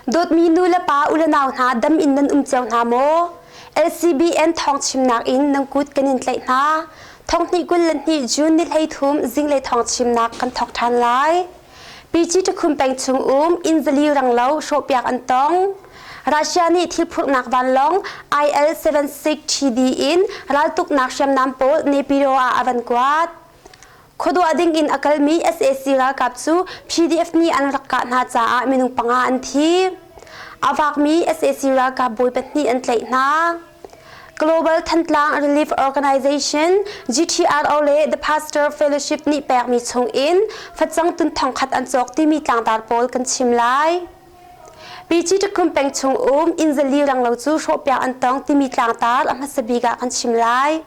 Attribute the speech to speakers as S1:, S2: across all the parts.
S1: Dawtmi nu le pa u le nau hna dam in nan um cio hna maw? LCBN thawng chimnak in nan kut kan in tlaih hna. Thonghnih 22 June ni 13 zinglei thawng chimnak kan thawk ṭhan lai. PG Takhum peng chung um inn zali ranglo hrawhpiak an tong. Russia nih thilphurhnak vanlawng IL-76 TD in raltuknak hriamnam pawl Naypyidaw ah a van kuat. Khuaduah ding in a kalmi sac ralkap cu PDF nih an rak kah hna caah minung panga an thi. A vakmi sac ralkap bawi pahnih an tlaih hna. Global Thantlang Relief Organization GTRO le The Pastor Fellowship nih pekmi chung in facang tun thongkhat an cawk timi tlangtar pawl kan chim lai. PG Takhum peng chung um inn zali ranglo cu hrawhpiak an tong timi tlangtar a hmasa bik ah kan chim lai.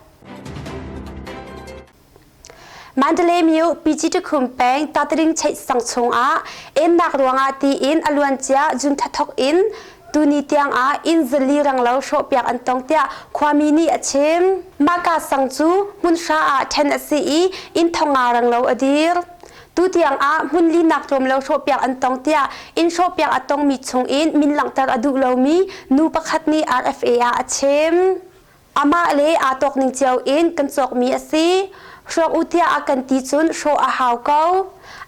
S1: Mandalay myo PG Takhum peng Tatring Cheih sang chungah ennak ruangah tiin a luancia June thla thok in tuni tiangah inn zali ranglo hrawhpiak an tong tiah khuami nih a chim. Mahka sang cu hmunhra ah ṭhen a si i inn thonga ranglo a dir. Tu tiangah hmun linak tlawm lo hrawhpiak an tong tiah inn hrawhpiak a tongmi chungin min langhter a duh lomi nu pakhat nih RFA ah a chim. Amah le aa tawk ning cio in kan cawkmi a si. Hrawk u tiah a kan ti cun hrawh a hau ko.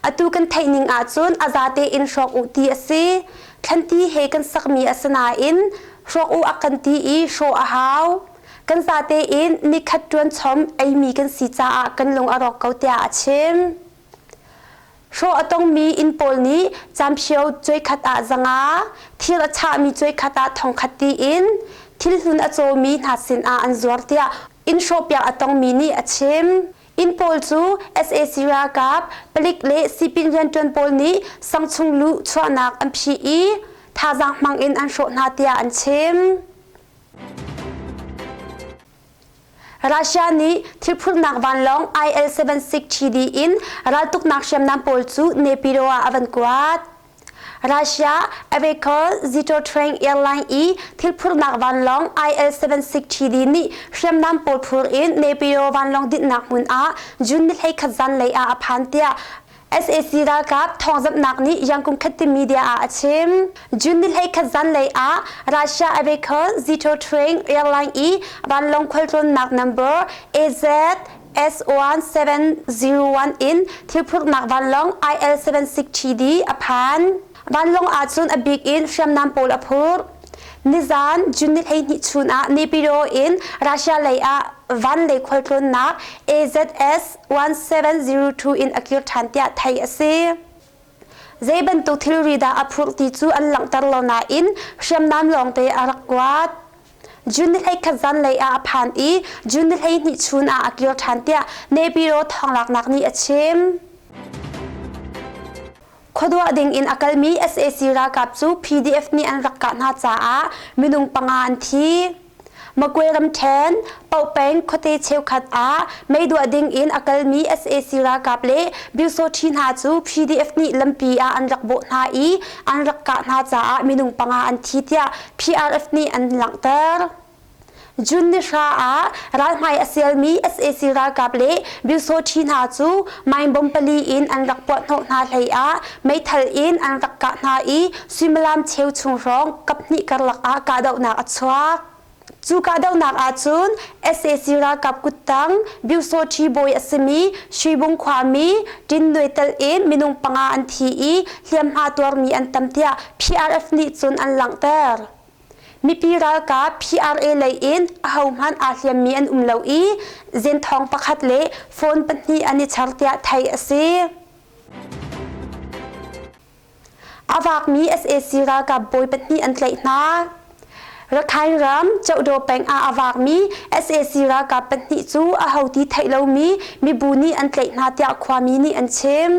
S1: Atu kan theih ning ahcun a zate in hrawk u ti a si. Thlanti he kan sakmi a si nain hrawk u a kan ti i hrawh a hau. Kan zate in nikhat ṭuan chom eimi kan si caah kan lung a rawk ko tiah a chim. Hrawh a tongmi inn pawl nih camphio cuaikhat ah zanga, thir a chahmi cuaikhat ah thongkhat tiin thilhlun a cawmi hna sinah an zuar tiah inn hrawhpiak a tongmi nih a chim. Inn pawl cu sac ralkap, palik le sipin rianṭuan pawl nih sangchung luh chuahnak an phih i thazaang hmang in an hrawh hna tiah an chim. Russia nih thilphurhnak vanlawng IL-76 TD in raltuknak hriamnam pawl cu Naypyidaw ah a van kuat. Russia Aviaco Zitotrain Airline i thilphurhnak vanlawng IL-76 TD nih hriamnam pawl phur in Naypyidaw vanlawng dinhnak hmun ah June ni 11 zanlei ah a phan tiah Sac ralkap thawngzamhnak nih Yangon Khatte media ah a chim. June ni 11 zanlei ah Russia Aviaco Zito Train Airline i vanlawng khualtlawnnak number AZ S1701 in thilphurhnak vanlawng IL-76TD a phan. Vanlawng ahcun a bik in hriamnam pawl a phur. Nizan June ni 12 chun ah Naypyidaw in Russia lei ah van lei khualtlawnnak AZS 1702 in a kir ṭhan tiah theih a si. Zei bantuk thilri dah a phurh ti cu an langhter lo nain hriamnam lawngte a rak kuat. June ni 11 zanlei ah a phan i June ni 12 chun ah a kir ṭhan tiah Naypyidaw thawnglaknak nih a chim. Khuaduah ding in a kalmi sac ralkap cu PDF nih an rak kah hna caah minung panga an thi. Magwe ramṭhen, Paopeng khuate cheukhat ah meiduah ding in a kalmi sac ralkap le Byusawṭhi hna cu PDF nih lampi ah an rak bawh hna i an rak kah hna caah minung panga an thi tiah PRF nih an langhter. June ni hra ah ralhmai a sialmi sac ralkap le Byusawṭhi hna cu mine pali in an rak puahhnawh hna hlei ah meithal in an rak kah hna i suimilam cheu chung hrawng kaphnih karlak ah kahdohnak a chuak. Cu kahdohnak ahcun sac ralkap kuttang Byusawṭhi bawi a simi Shuibung khuami Tin Nui telh in minung panga an thi i hliamhma tuarmi an tam tiah PRF nih cun an langhter. Mipi ralkap PRA lei in ahohmanh aa hliammi an um lo i zenthawng pakhat le phone pahnih an i char tiah theih a si. A vakmi sac ralkap bawi pahnih an tlaih hna. Rakhine ram Cohdaw peng ah a vakmi sac ralkap pahnih cu aho ti theih lomi mibu nih an tlaih hna tiah khuami nih an chim.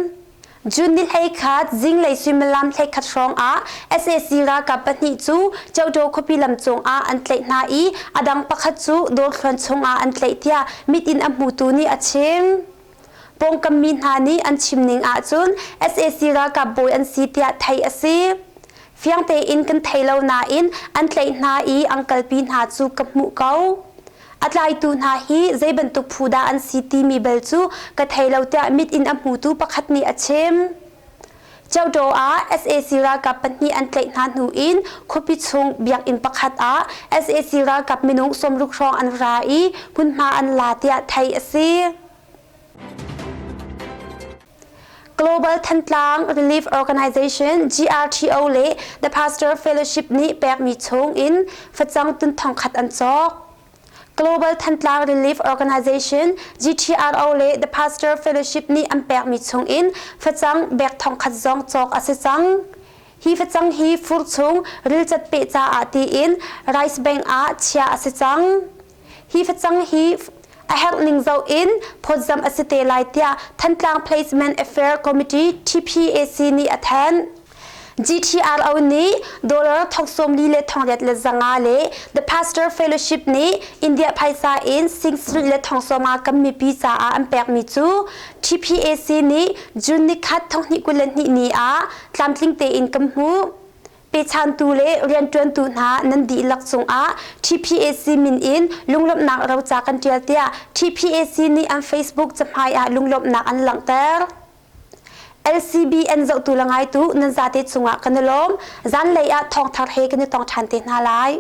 S1: June ni 11 zinglei suimilam 11 hrawng ah sac ralkap pahnih cu Cohdaw khuapi lam cungah an tlaih hna i a dang pakhat cu dawrthluan chungah an tlaih tiah mit in a hmutu nih a chim. Pawngkam mi hna nih an chim ning ahcun sac ralkap bawi an si tiah theih a si. Fiang tein kan thei lo nain an tlaih hna i an kalpi hna cu ka hmuh ko. A tlaitu hna hi zei bantuk phu dah an si timi bel cu ka thei lo tiah mit in a hmutu pakhat nih a chim. Ceuṭaw ah sac ralkap pahnih an tlaih hna hnu in khuapi chung biakinn pakhat ah sac ralkap minung 60 hrawng an ra i hmunhma an la tiah theih a si. Global Thantlang Relief Organization GRTO le The Pastor Fellowship nih pekmi chung in facang tun thongkhat an cawk. Global Thantlang Relief Organization GTRO le The Pastor Fellowship nih an pekmi chungin facang bek thongkhat zong cawk a si cang. Hi facang hi fur chung rilcat peh caah tiin Rice Bank ah chia a si cang. Hi facang hi a herh ning zoh in phawtzamh a si te lai tiah Thantlang Placement Affair Committee TPAC nih a thanh. GTRO nih dollar thong sawmli le thongriat le zanga le The Pastor Fellowship nih India phaisa in sing sarih le thong sawma kan mipi caah an pekmi cu TPAC nih June nikhat thonghnih 22 ni ah tlamtling tein kan hmuh. Pechantu le rianṭuantu hna nan dihlak cungah TPAC min in lunglawmhnak roca kan ṭial tiah TPAC nih an Facebook cahmai ah lunglawmhnak an langhter. LCBN zohtu le ngaitu nan zate cungah kan i lawm. Zanlei ah thawngthar he kan i tong ṭhan te hna lai.